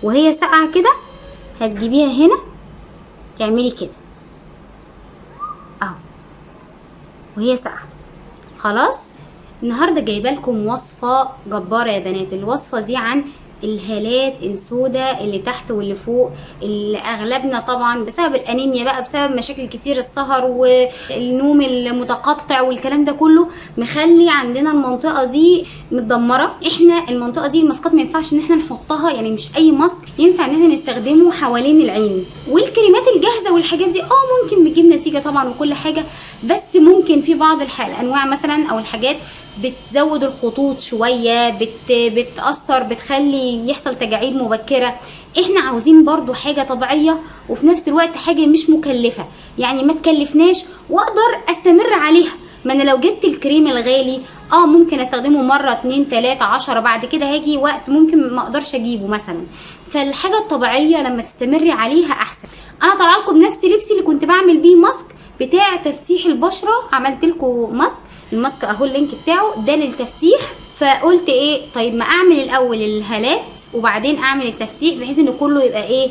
وهي ساقعه كده هتجيبيها هنا تعملي كده اهو وهي ساقعه. خلاص، النهارده جايبه لكم وصفه جبارة يا بنات. الوصفة دي عن الهالات السوداء اللي تحت واللي فوق، اللي اغلبنا طبعا بسبب الانيميا بقى، بسبب مشاكل كتير، السهر والنوم المتقطع والكلام ده كله مخلي عندنا المنطقة دي متدمره. احنا المنطقة دي الماسكات ما ينفعش ان احنا نحطها، يعني مش اي ماسك ينفع ان احنا نستخدمه حوالين العين. والكريمات الجاهزة والحاجات دي ممكن بتجيب نتيجة طبعا وكل حاجة، بس ممكن في بعض الانواع مثلا او الحاجات بتزود الخطوط شوية، بتأثر، بتخلي يحصل تجاعيد مبكرة. احنا عاوزين برضو حاجة طبيعية وفي نفس الوقت حاجة مش مكلفة، يعني ما تكلفناش واقدر استمر عليها. ما انا لو جبت الكريم الغالي ممكن استخدمه مرة 2 3 10، بعد كده هاجي وقت ممكن ما اقدرش اجيبه مثلا. فالحاجة الطبيعية لما تستمري عليها احسن. انا طالعه لكم بنفس لبسي اللي كنت بعمل بيه ماسك بتاع تفتيح البشرة، عملت لكم ماسك، الماسك اهو ال link بتاعه ده للتفتيح. فقلت ايه، طيب ما اعمل الاول الهالات وبعدين اعمل التفتيح، بحيث ان كله يبقى ايه،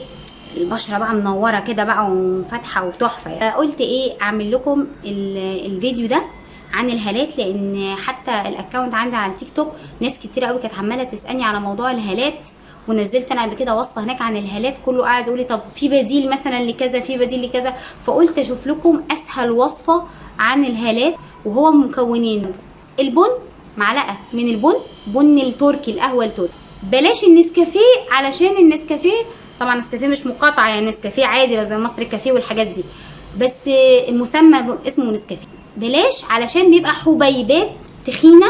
البشرة بقى منورة كده بقى وفاتحه وتحفه. فقلت ايه، اعمل لكم الفيديو ده عن الهالات، لان حتى ال account عندي على التيك توك ناس كتير قوي كانت عماله تسالني على موضوع الهالات، ونزلت انا قبل كده وصفه هناك عن الهالات، كله قاعد يقول لي طب في بديل مثلا لكذا، في بديل لكذا. فقلت اشوف لكم اسهل وصفه عن الهالات، وهو مكونين البن، معلقه من البن، بن التركي، القهوة التركي، بلاش النسكافيه علشان النسكافيه طبعا النسكافيه مش مقاطعه، يعني نسكافيه عادي زي مصر الكافيه والحاجات دي، بس المسمى اسمه نسكافيه، بلاش علشان بيبقى حبيبات تخينة،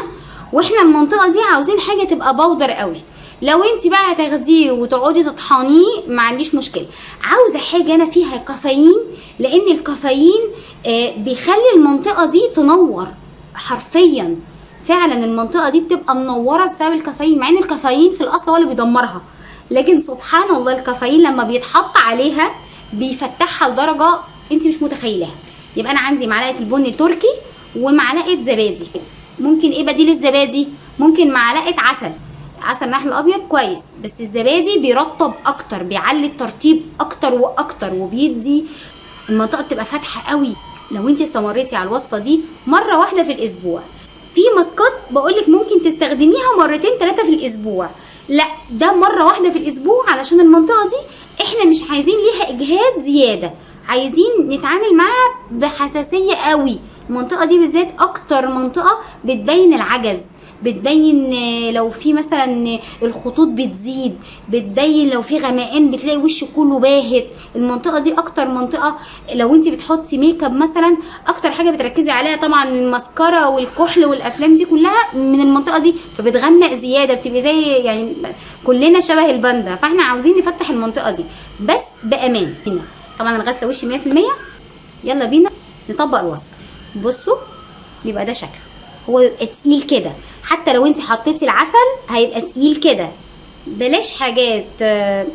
واحنا المنطقة دي عاوزين حاجة تبقى powder قوي. لو انت بقى هتاخديه وتقعدي تطحنيه ما عنديش مشكلة. عاوزه حاجة انا فيها كافيين، لان الكافيين بيخلي المنطقة دي تنور حرفيا. فعلا المنطقة دي بتبقى منورة بسبب الكافيين، مع ان الكافيين في الاصل هو اللي بيدمرها، لكن سبحان الله الكافيين لما بيتحط عليها بيفتحها لدرجة انت مش متخيلها. يبقى انا عندي معلقه البن التركي ومعلقة زبادي. ممكن ايه بديل الزبادي؟ ممكن معلقه عسل، عسل نحل ابيض كويس، بس الزبادي بيرطب اكتر، بيعلي الترطيب اكتر واكتر، وبيدي المنطقة بتبقى فاتحة قوي. لو انت استمريتي على الوصفة دي مرة واحدة في الاسبوع، في ماسكات بقولك ممكن تستخدميها مرتين 3 في الاسبوع، لا ده مرة واحدة في الاسبوع، علشان المنطقة دي احنا مش عايزين ليها اجهاد زيادة، عايزين نتعامل معاها بحساسيه قوي. المنطقة دي بالذات اكتر منطقة بتبين العجز، بتبين لو في مثلا الخطوط بتزيد، بتبين لو في غمقان، بتلاقي وشك كله باهت. المنطقة دي اكتر منطقة لو انت بتحطي ميك اب مثلا اكتر حاجة بتركزي عليها طبعا المسكره والكحل والافلام دي كلها من المنطقة دي، فبتغمق زيادة، بتبقي زي يعني كلنا شبه الباندا. فاحنا عاوزين نفتح المنطقة دي بس بامان. طبعا انا غاسله وشي 100%. يلا بينا نطبق الوصفة. بصوا بيبقى ده شكله، هو بيبقى تقيل كده، حتى لو انت حطيتي العسل هيبقى تقيل كده. بلاش حاجات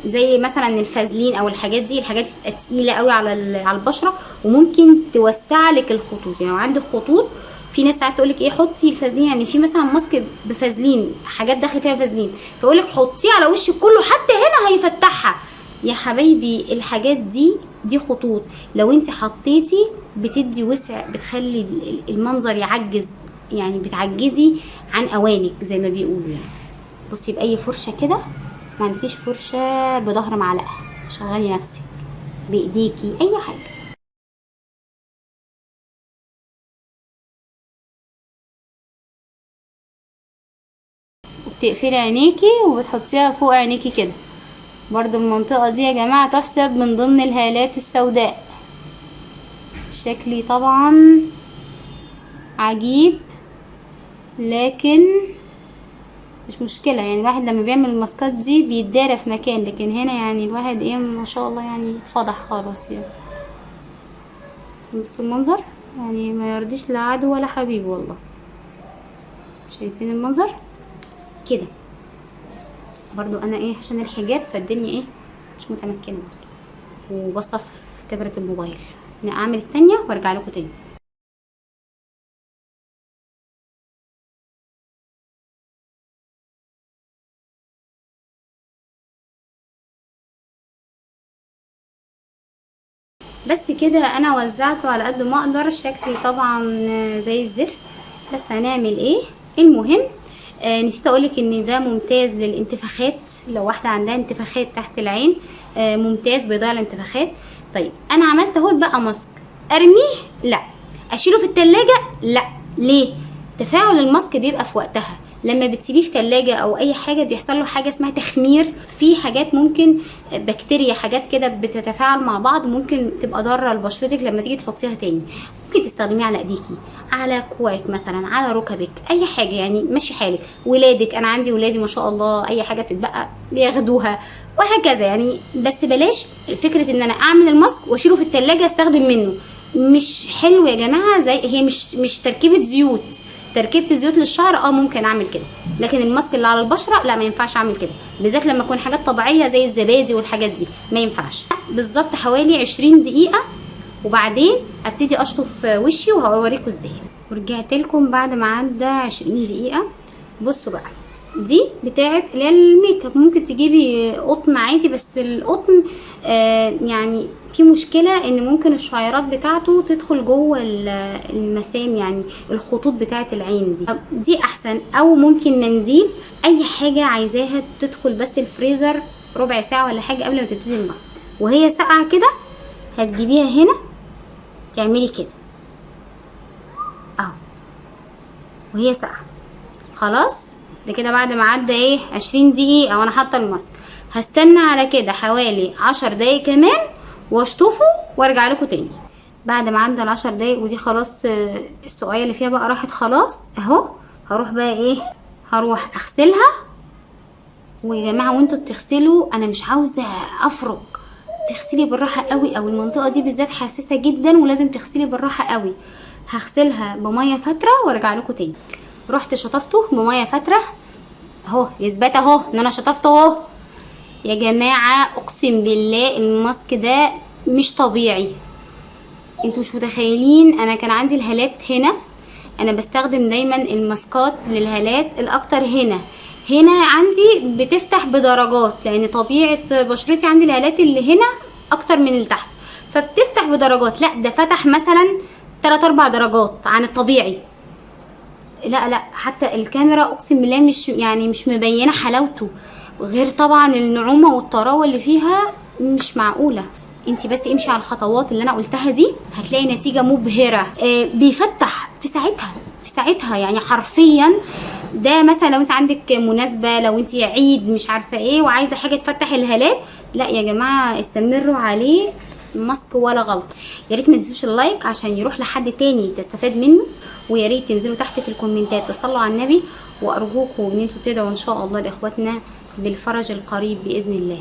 زي مثلا الفازلين او الحاجات دي، الحاجات دي بتبقى تقيلة قوي على البشرة وممكن توسع لك الخطوط. يعني لو عندك خطوط، في ناس ساعات تقول لك ايه حطي الفازلين، يعني في مثلا ماسك بفازلين، حاجات داخل فيها فازلين، فيقول لك حطيه على وشك كله حتى هنا هيفتحها. يا حبايبي الحاجات دي خطوط، لو انت حطيتي بتدي وسع، بتخلي المنظر يعجز، يعني بتعجزي عن اوانك زي ما بيقولوا. يعني بصي باي فرشه كده، ما عندكيش فرشه بظهر معلقه، شغلي نفسك بايديكي اي حاجة. وبتقفلي عينيكي وبتحطيها فوق عينيكي كده. برضو المنطقة دي يا جماعة تحسب من ضمن الهالات السوداء. شكلي طبعا عجيب لكن مش مشكلة، يعني الواحد لما بيعمل الماسكات دي بيتدارى في مكان، لكن هنا يعني الواحد ايه ما شاء الله يعني اتفضح خالص. يعني بصوا المنظر، يعني ما يرضيش لا عدو ولا حبيب والله. شايفين المنظر كده؟ برضو انا ايه عشان الحجاب فالدنيا ايه مش متمكنة برضو، وبصف كاميرا الموبايل. اعمل التانية وارجع لكم تاني. بس كده انا وزعته على قد ما اقدر. شكلي طبعا زي الزفت، بس هنعمل ايه. المهم نسيت اقولك ان ده ممتاز للانتفاخات، لو واحدة عندها انتفاخات تحت العين ممتاز، بيضيع الانتفاخات. طيب انا عملت اهو بقى ماسك، ارميه؟ لا. اشيله في التلاجة؟ لا. ليه؟ تفاعل الماسك بيبقى في وقتها، لما بتسيبيه في تلاجة او اي حاجة بيحصل له حاجة اسمها تخمير، في حاجات ممكن بكتيريا، حاجات كده بتتفاعل مع بعض، ممكن تبقى ضارة لبشرتك لما تيجي تحطيها تاني. ممكن تستخدميه على ايديكي، على كوعك مثلا، على ركبك، اي حاجة يعني، ماشي حالك. ولادك، انا عندي ولادي ما شاء الله اي حاجة بتتبقى بياخدوها وهكذا يعني. بس بلاش فكرة ان انا اعمل الماسك واشيله في التلاجة استخدم منه، مش حلو يا جماعة. زي هي مش تركيبه زيوت، تركيبه زيوت للشعر ممكن اعمل كده، لكن الماسك اللي على البشرة لا، ما ينفعش اعمل كده، بالذات لما يكون حاجات طبيعية زي الزبادي والحاجات دي ما ينفعش. بالظبط حوالي 20 دقيقة وبعدين ابتدي اشطف وشي وهوريكم ازاي. ورجعت لكم بعد ما عدى 20 دقيقة. بصوا بقى، دي بتاعت اللي هي الميك اب، ممكن تجيبي قطن عادي، بس القطن يعني في مشكلة ان ممكن الشعيرات بتاعته تدخل جوه المسام، يعني الخطوط بتاعت العين دي. دي احسن، او ممكن منديل، اي حاجة عايزاها تدخل بس الفريزر ربع ساعة ولا حاجة قبل ما تبتدي الماسك. وهي ساقعه كده هتجيبيها هنا تعملي كده اهو وهي ساقعه. خلاص ده كده بعد ما عدى ايه 20 دقيقة وانا حاطه الماسك. هستنى على كده حوالي 10 دقايق كمان واشطفه وارجع لكم تاني. بعد ما عدى ال10 دقايق ودي خلاص، السقاية اللي فيها بقى راحت خلاص اهو. هروح بقى ايه، هروح اغسلها. ويا جماعة وانتوا بتغسلوا انا مش عاوزه افرك، تغسلي بالراحة قوي، او المنطقة دي بالذات حساسة جدا ولازم تغسلي بالراحة قوي. هغسلها بميه فترة وارجع لكم تاني. رحت شطفته بميه فترة اهو، يثبت اهو ان انا شطفته اهو. يا جماعة اقسم بالله الماسك ده مش طبيعي، انتوا مش متخيلين. انا كان عندي الهالات هنا، انا بستخدم دايما الماسكات للهالات الاكتر هنا، هنا عندي بتفتح بدرجات لان طبيعة بشرتي عندي الهالات اللي هنا اكتر من اللي تحت، فبتفتح بدرجات. لا ده فتح مثلا 3-4 درجات عن الطبيعي. لا لا حتى الكاميرا اقسم بالله مش مبينة حلاوته، غير طبعا النعومه والطراوه اللي فيها مش معقولة. انتي بس امشي على الخطوات اللي انا قلتها دي هتلاقي نتيجة مبهرة. بيفتح في ساعتها، في ساعتها يعني حرفيا. ده مثلا لو انت عندك مناسبة، لو انت عيد مش عارفه ايه وعايزه حاجة تفتح الهالات، لا يا جماعة استمروا عليه، ماسك ولا غلط. يا ريت ما تنسوش ال like عشان يروح لحد تاني تستفاد منه، ويا ريت تنزلوا تحت في الكومنتات تصلوا على النبي، وارجوكم ان انتوا تدعوا ان شاء الله لاخواتنا بالفرج القريب باذن الله.